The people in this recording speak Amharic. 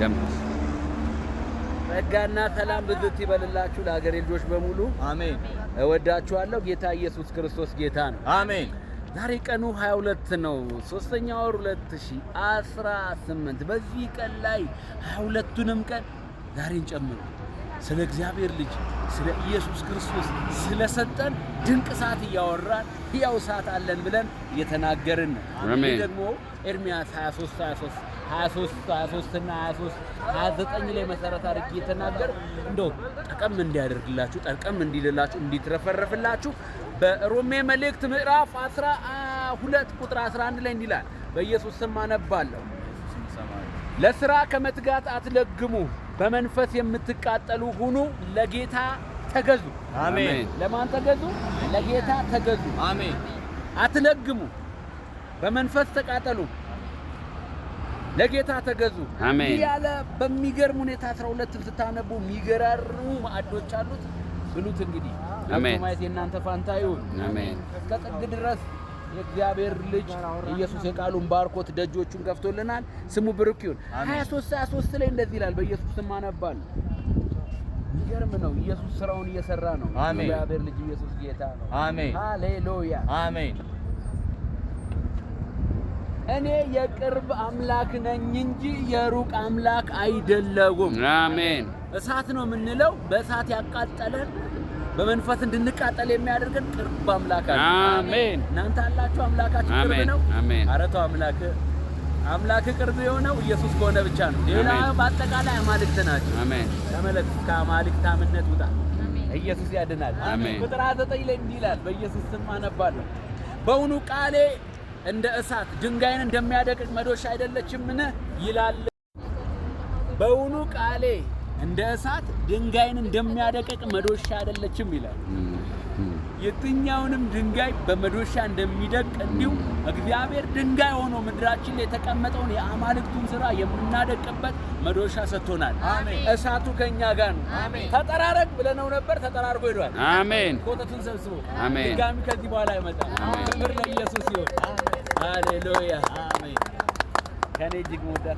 ጀምር። ጸጋና ሰላም ብዝት ይበልላችሁ ለሀገሬ ልጆች በሙሉ። አሜን። እወዳችኋለሁ። ጌታ ኢየሱስ ክርስቶስ ጌታ ነው። አሜን። ዛሬ ቀኑ 22 ነው፣ ሶስተኛ ወር 2018። በዚህ ቀን ላይ 22ቱንም ቀን ዛሬን ጨምሮ ስለ እግዚአብሔር ልጅ ስለ ኢየሱስ ክርስቶስ ስለሰጠን ድንቅ ሰዓት እያወራን ሕያው ሰዓት አለን ብለን እየተናገርን ነው። አሜን። ይህ ደግሞ ኤርሚያስ 23 23 23 23 እና 23 29 ላይ መሰረት አድርጌ የተናገር እንደው ጠቀም እንዲያደርግላችሁ፣ ጠቀም እንዲልላችሁ፣ እንዲትረፈረፍላችሁ በሮሜ መልእክት ምዕራፍ 12 ቁጥር 11 ላይ እንዲህ ይላል። በኢየሱስ ስም አነባለሁ። ለስራ ከመትጋት አትለግሙ፣ በመንፈስ የምትቃጠሉ ሁኑ፣ ለጌታ ተገዙ። አሜን። ለማን ተገዙ? ለጌታ ተገዙ። አሜን። አትለግሙ፣ በመንፈስ ተቃጠሉ፣ ለጌታ ተገዙ። አሜን። ይህ ያለ በሚገርም ሁኔታ 12 ስታነቡ የሚገራርሙ ማዕዶች አሉት። ብሉት እንግዲህ። አሜን። ገብቶ ማየት የእናንተ ፋንታ ይሁን። አሜን። እስከ ጥግ ድረስ የእግዚአብሔር ልጅ ኢየሱስ የቃሉን ባርኮት ደጆቹን ከፍቶልናል። ስሙ ብሩክ ይሁን። 23 23 ላይ እንደዚህ ይላል። በኢየሱስ ስም አነባለሁ። የሚገርም ነው። ኢየሱስ ስራውን እየሰራ ነው። አሜን። እግዚአብሔር ልጅ ኢየሱስ ጌታ ነው። አሜን። ሃሌሉያ። አሜን። እኔ የቅርብ አምላክ ነኝ እንጂ የሩቅ አምላክ አይደለሁም። አሜን። እሳት ነው የምንለው። በእሳት ያቃጠለን፣ በመንፈስ እንድንቃጠል የሚያደርገን ቅርብ አምላክ አለ። አሜን። እናንተ አላችሁ አምላካችሁ ቅርብ አሜን። ነው። አሜን። ኧረ ተው፣ አምላክ አምላክ ቅርብ የሆነው ኢየሱስ ከሆነ ብቻ ነው። ሌላ አሜን። በአጠቃላይ አማልክት ናቸው። አሜን። ተመለስ፣ ከአማልክት አምነት ውጣ። ኢየሱስ ያድናል። አሜን። ቁጥር 9 ላይ እንዲህ ይላል። በኢየሱስ ስም አነባለሁ። በውኑ ቃሌ እንደ እሳት ድንጋይን እንደሚያደቅቅ መዶሻ አይደለችምን? ይላል። በውኑ ቃሌ እንደ እሳት ድንጋይን እንደሚያደቅቅ መዶሻ አይደለችም ይላል። የትኛውንም ድንጋይ በመዶሻ እንደሚደቅ እንዲሁ እግዚአብሔር ድንጋይ ሆኖ ምድራችን ላይ የተቀመጠውን የአማልክቱን ስራ የምናደቅበት መዶሻ ሰጥቶናል። አሜን። እሳቱ ከኛ ጋር ነው። አሜን። ተጠራረግ ብለነው ነበር፣ ተጠራርጎ ሄዷል። አሜን። ኮተቱን ሰብስቦ አሜን። ድጋሚ ከዚህ በኋላ አይመጣም። አሜን። ክብር ለኢየሱስ ይሁን። ሃሌሉያ። አሜን። ከኔ እጅግ መወዳት